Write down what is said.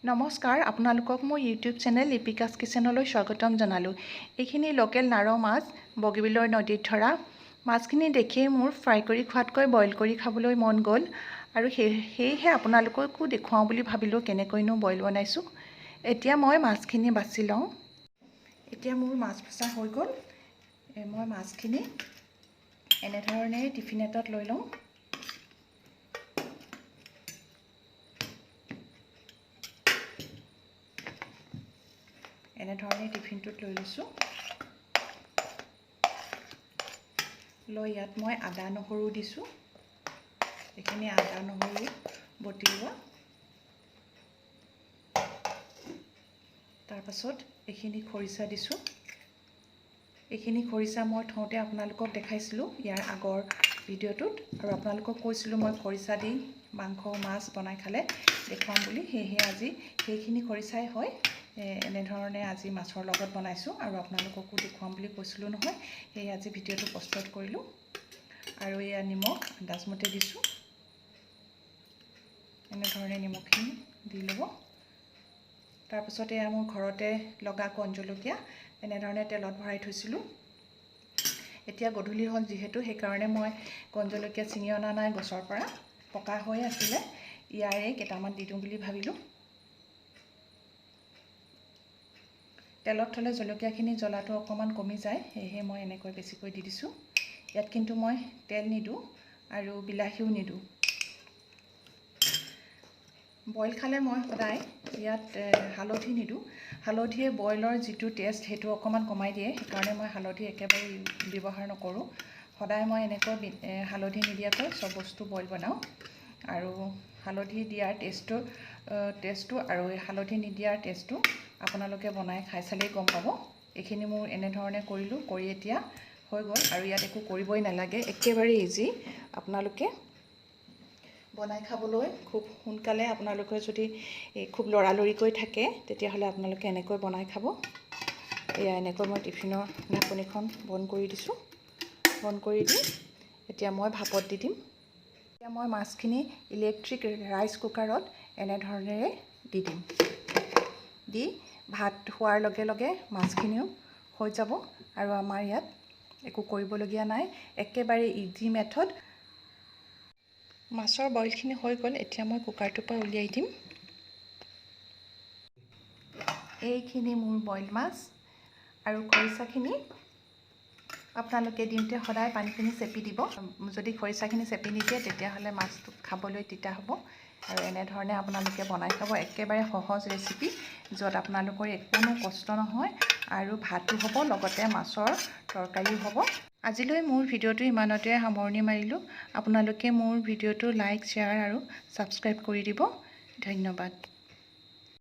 নমস্কাৰ, আপোনালোকক মোৰ ইউটিউব চেনেল লিপিকাছ কিচেনলৈ স্বাগতম জনালোঁ। এইখিনি লোকেল নাৰ মাছ, বগীবিলৰ নদীত ধৰা মাছখিনি দেখিয়েই মোৰ ফ্ৰাই কৰি খোৱাতকৈ বইল কৰি খাবলৈ মন গ'ল আৰু সেয়েহে আপোনালোককো দেখুৱাওঁ বুলি ভাবিলোঁ কেনেকৈনো বইল বনাইছোঁ। এতিয়া মই মাছখিনি বাছি লওঁ। এতিয়া মোৰ মাছ বচা হৈ গ'ল। মই মাছখিনি এনেধৰণে টিফিন এটাত লৈ লওঁ। এনেধৰণে টিফিনটোত লৈ লৈছোঁ। লৈ ইয়াত মই আদা নহৰু দিছোঁ। এইখিনি আদা নহৰু বটি লোৱা। তাৰপাছত এইখিনি খৰিচা দিছোঁ। এইখিনি খৰিচা মই থওঁতে আপোনালোকক দেখাইছিলোঁ ইয়াৰ আগৰ ভিডিঅ'টোত, আৰু আপোনালোকক কৈছিলোঁ মই খৰিচা দি মাংস মাছ বনাই খালে দেখুৱাম বুলি। সেয়েহে আজি সেইখিনি খৰিচাই হয় এনেধৰণে আজি মাছৰ লগত বনাইছোঁ আৰু আপোনালোককো দেখুৱাম বুলি কৈছিলোঁ নহয়, সেয়ে আজি ভিডিঅ'টো প্ৰস্তুত কৰিলোঁ। আৰু এয়া নিমখ আন্দাজমতে দিছোঁ। এনেধৰণে নিমখখিনি দি ল'ব। তাৰপাছত এয়া মোৰ ঘৰতে লগা কণ জলকীয়া এনেধৰণে তেলত ভৰাই থৈছিলোঁ। এতিয়া গধূলি হ'ল যিহেতু, সেইকাৰণে মই কণ জলকীয়া ছিঙি অনা নাই গছৰ পৰা, পকা হৈ আছিলে, ইয়াৰে কেইটামান দি দিওঁ বুলি ভাবিলোঁ। তেলত থ'লে জলকীয়াখিনি জ্বলাটো অকণমান কমি যায়, সেয়েহে মই এনেকৈ বেছিকৈ দি দিছোঁ। ইয়াত কিন্তু মই তেল নিদিওঁ আৰু বিলাহীও নিদিওঁ। বইল খালে মই সদায় ইয়াত হালধি নিদিওঁ। হালধিয়ে বইলৰ যিটো টেষ্ট সেইটো অকণমান কমাই দিয়ে, সেইকাৰণে মই হালধি একেবাৰে ব্যৱহাৰ নকৰোঁ। সদায় মই এনেকৈ হালধি নিদিয়াকৈ চব বস্তু বইল বনাওঁ। আৰু হালধি দিয়াৰ টেষ্টটো আৰু হালধি নিদিয়াৰ টেষ্টটো আপোনালোকে বনাই খাই চালেই গম পাব। এইখিনি মোৰ এনেধৰণে কৰিলোঁ, কৰি এতিয়া হৈ গ'ল আৰু ইয়াত একো কৰিবই নালাগে, একেবাৰে ইজি। আপোনালোকে বনাই খাবলৈ খুব সোনকালে, আপোনালোকে যদি খুব লৰালৰিকৈ থাকে তেতিয়াহ'লে আপোনালোকে এনেকৈ বনাই খাব। এয়া এনেকৈ মই টিফিনৰ ঢাকনিখন বন্ধ কৰি দিছোঁ। বন্ধ কৰি দি এতিয়া মই ভাপত দি দিম। এতিয়া মই মাছখিনি ইলেক্ট্ৰিক ৰাইচ কুকাৰত এনেধৰণেৰে দি দিম। দি ভাত হোৱাৰ লগে লগে মাছখিনিও হৈ যাব আৰু আমাৰ ইয়াত একো কৰিবলগীয়া নাই, একেবাৰে ইজি মেথড। মাছৰ বইলখিনি হৈ গ'ল। এতিয়া মই কুকাৰটোৰ পৰা উলিয়াই দিম। এইখিনি মোৰ বইল মাছ আৰু খৰিচাখিনি আপোনালোকে দিওঁতে সদায় পানীখিনি চেপি দিব। যদি খৰিচাখিনি চেপি নিদিয়ে তেতিয়াহ'লে মাছটো খাবলৈ তিতা হ'ব। আৰু এনেধৰণে আপোনালোকে বনাই খাব, একেবাৰে সহজ ৰেচিপি য'ত আপোনালোকৰ একো কষ্ট নহয় আৰু ভাতো হ'ব লগতে মাছৰ তৰকাৰীও হ'ব। আজিলৈ মোৰ ভিডিঅ'টো ইমানতে সামৰণি মাৰিলোঁ। আপোনালোকে মোৰ ভিডিঅ'টো লাইক, শ্বেয়াৰ আৰু ছাবস্ক্ৰাইব কৰি দিব। ধন্যবাদ।